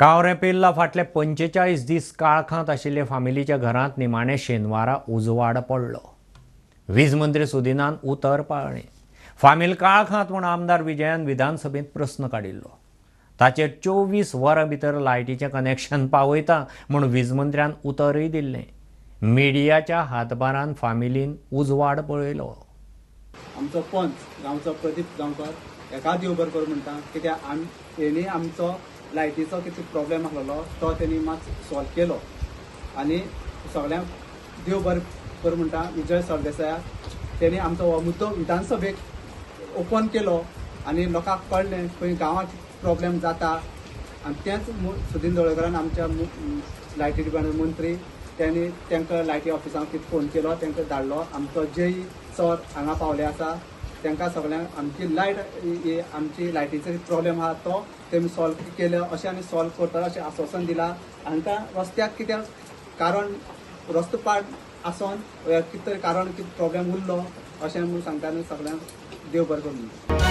कावरें पेल्ला फाटले 45 दीस काळखांत आशिल्ले फामिलीच्या घरांत निमाणे शेनवारा उजवाड पडलो. वीज मंत्री सुदिनान उतर पाळ्ळें. फामील काळखांत म्हूण आमदार विजयान विधानसभेंत प्रस्न काडिल्लो. ताचेर 24 वरां भितर लायटीचें कनेक्शन पावयता म्हूण वीज मंत्र्यान उतरूय दिल्लें. मिडियाच्या हातभारान फामिलीन उजवाड पळयलो. आमचो पंच गांवचो प्रदीप गांवकर हेका देव बरें करूं म्हणटा, कित्याक हेणी आमचो लायटीचो कितें प्रॉब्लेम आसलेलो तो तेणी मात सॉल्व केलो. आनी सगळ्यांक देव बरें करूं म्हणटा विजय सरदेसायाक, तेणी आमचो हो मुद्दो विधानसभेक ओपन केलो आनी लोकांक कळ्ळें खंय गांवांत प्रॉब्लेम जाता. आनी तेंच सुदीन ढवळीकारान आमच्या लायटी डिपार्टमेंट मंत्री तेणी तांकां लायटी ऑफिसांक कितें फोन केलो, तांकां धाडलो. आमचो जेई सर हांगा पावले आसा, तांकां सगळ्यांक आमची लायट ही आमची लायटीचो प्रॉब्लेम आहा तो तेमी सॉल्व केलो अशें आनी सॉल्व करतलो अशें आश्वासन दिलां. हांकां रस्त्याक कित्याक कारण रस्तो पाड आसोन कितें तरी कारण कितें प्रॉब्लेम उरलो अशें म्हूण सांगता आनी सगळ्यांक देव बरें करूं.